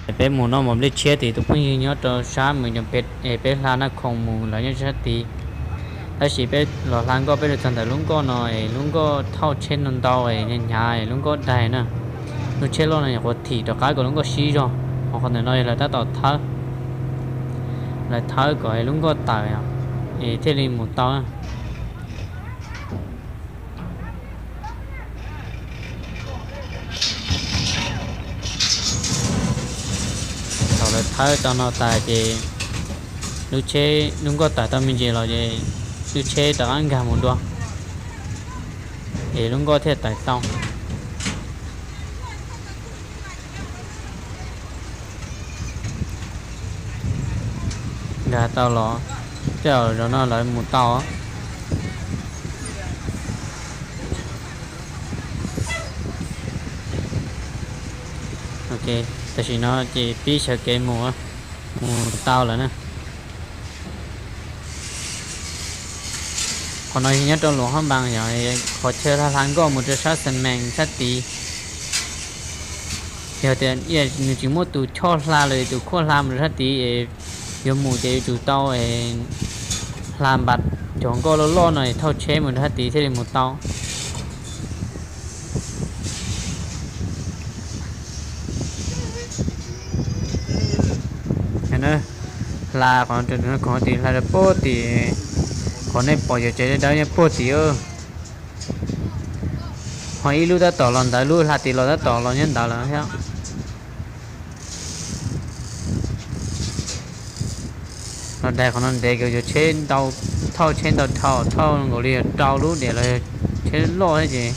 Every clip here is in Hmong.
Peb mus noj mov nplej tshiab tim tus phooj ywg nyob rau sab Mws Nyoos Pem es peb hla Naj Khoom mus, lawv nyob sab tid. Tab sis peb los hla nkoj peb los txog ntawm lub nkoj no es lub nkoj thauj tsheb no ntau es hnyav es lub nkoj daig na. Lub tsheb loj no nyuam qhuav thim rov qab kom lub nkoj sib zog, ho qhov ntawm no lawv tab tom thawb, lawv thawb kom lub nkoj tawm es thiaj li mus tau. Thaum lawv thawb tau no tas ces lub tsheb, lub nkoj tawm tau me ntsis los ces lub tsheb rov qab nkag mus dua es lub nkoj thiaj tawm tau. Nkag tau los, tej zaum zaum no lawv mus tau. Ok, tam sim no ces pib sawv kev mus, mus tau lawm na. Qhov no nyob rau Luam Hab Npaas yog qhov chaw hla nkoj mus rau sab Xees Mees sab tid. Yog tias nws tsis muaj tus choj hla los tus khuaj hla mus rau sab tid es yuav mus ces yuav tsum tau hla npas cov nkoj loj loj no es thauj tsheb mus rau sab tid thiaj li mus tau. Hla qhov, qhov tim hla rau puag tim, qhov nej pom cov tsev dawb dawb nyob puag tim. Ho ib lub tab tom los ntawd, lub hla tim los tab tom los nyob ntawd lawm thiab. Los daig qhov no ntev, yuav tsheb ntau, thauj tsheb ntau dhau, thauj nkaus li rau lub diam los tsheb loj thiab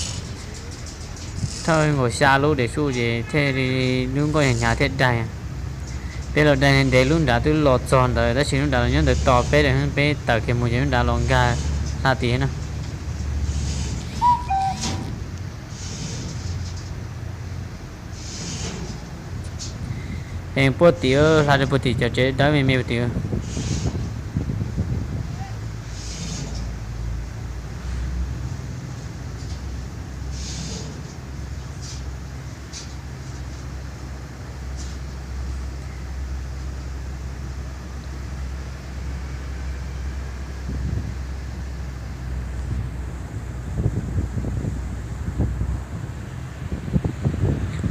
ces thauj nkaus xya lub diam su ces thiaj li lub nkoj hnyav thiaj daig. Peb los daig ntev, lub nrad twb los txog ntawd tab sis lub nrad los nyob ntawd tos peb lawm, peb tawm kiag mus ces lub nrad los nkag hla tim na. Puag tim, hla rau puag tim cov tsev dawb me me puag tim.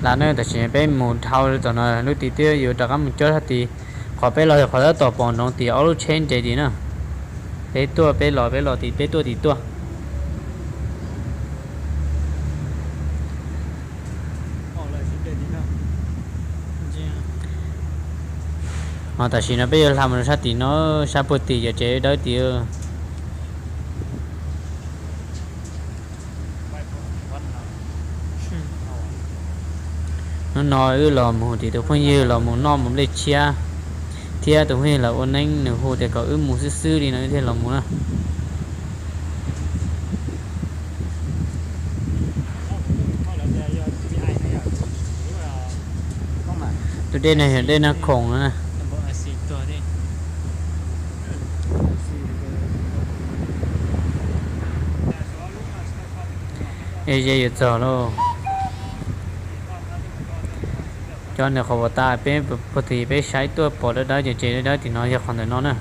Hla na, tam sim peb mus dhau tom no lub tim twb yuav rov qab mus cob sab tid. Qhov peb los yog qhov tab tom pom noov tim ob lub tsheb nres tim na. Peb tuaj peb los, peb los tim, peb tuaj tim tuaj. Ho tam sim no peb yuav hla mus rau sab tim no, sab puag tim cov tsev dawb tim. Hnub no wb los mus tim tus phooj ywg los mus noj mus nplej tshiab, thiab tus phooj ywg lawv ua neeb nws hu tias kom wb mus xwb xwb li no wb thiaj los mus na. Tus dej no yog dej Naj Khoom na. Es ze yuav txog lauj. Cov nws qhov uas tas peb puag tim peb saib tuaj pom dawb dawb ces tsev dawb dawb tim no yog qhov ntawm no na.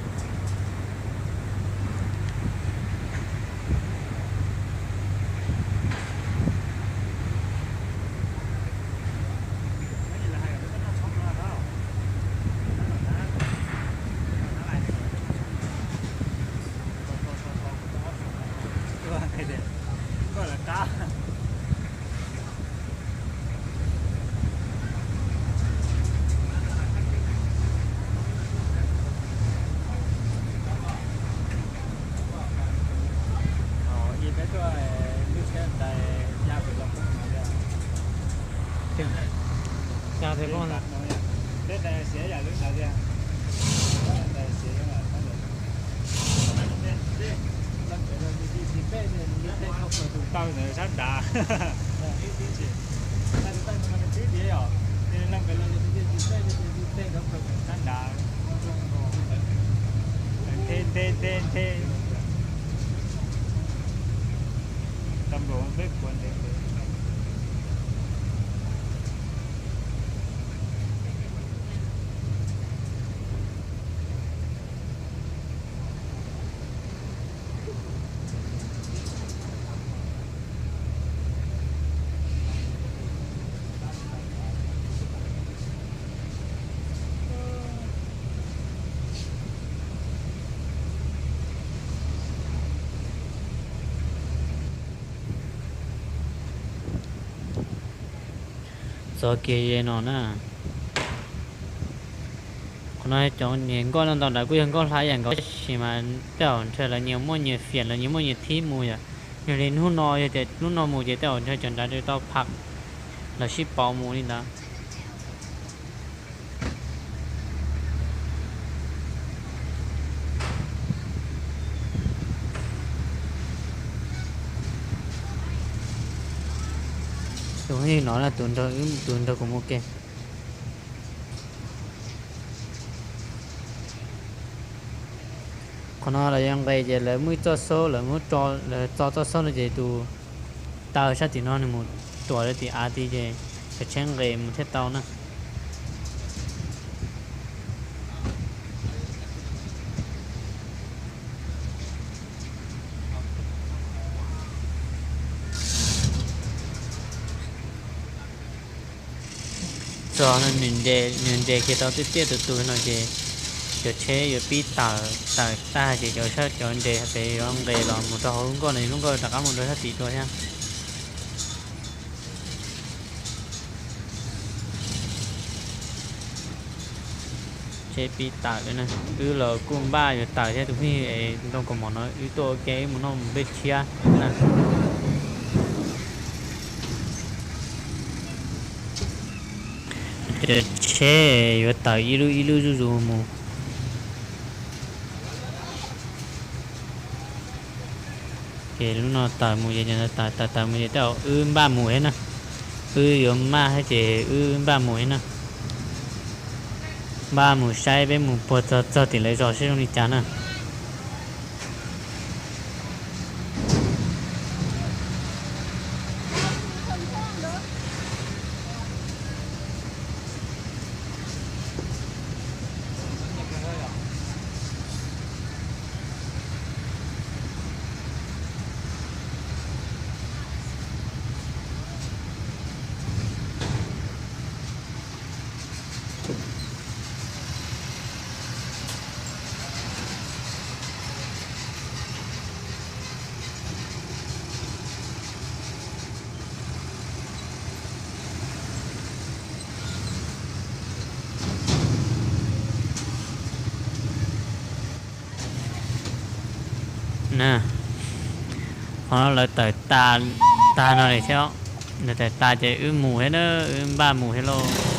Tus taw ntawd sab nrad. Sab nrad. Ntheb ntheb ntheb. Tau npluas peb puav ntev ntev. Txog kiag ze no na. Qhov no cov niag nkoj no ntau nrad kuj yog nkoj hlab yam nkaus tab sis mas tej zaum ntshe lawv nyias muaj nyias fiam, lawv nyias muaj nyias thib mus yom. Yog li hnub no yog tias hnub no mus ces tej zaum ntshe cov nrad tau pham, lawv sib pauv mus li ntawd. Tus no, tus nrog kuv mus ke. Qhov no lawv yuav nqes ces lawv muaj ib txoj xab, lawv muab, lawv tso txoj xab no ces tus taw sab tim no nws mus tuam rau tim av tid ces cov tsheb nqes mus thiaj tau na. Txog no nws nres kiag tau tiaj tiaj tus tus no ces cov tsheb yuav pib tawm, tawm tag ces cov sab cov nres pem yuav nqes los mus rau hauv lub nkoj no, lub nkoj rov qab mus rau sab tim dua thiab. Tsheb pib tawm lawm na. Wb los kuj npaj yuav tawm thiab tus phooj ywg es ntoo kaus mom no wb tuaj ua ke wb mus noj mus nplej tshiab na. Cov tsheb yuav tawm ib lub ib lub zuj zus mus. Ces lub no tawm mus ces tawm tawm tawm mus ces tej zaum wb npaj mus thiab na. Wb yuav maj thiab ces wb npaj mus thiab na. Npaj mus saib peb mus puag txog txog tim lawv zos saib zoo li cas na. Na, qhov no lawv tawm tas, tag no li thiab. Lawv tawm tas ces wb mus thiab na, wb npaj mus thiab lauj.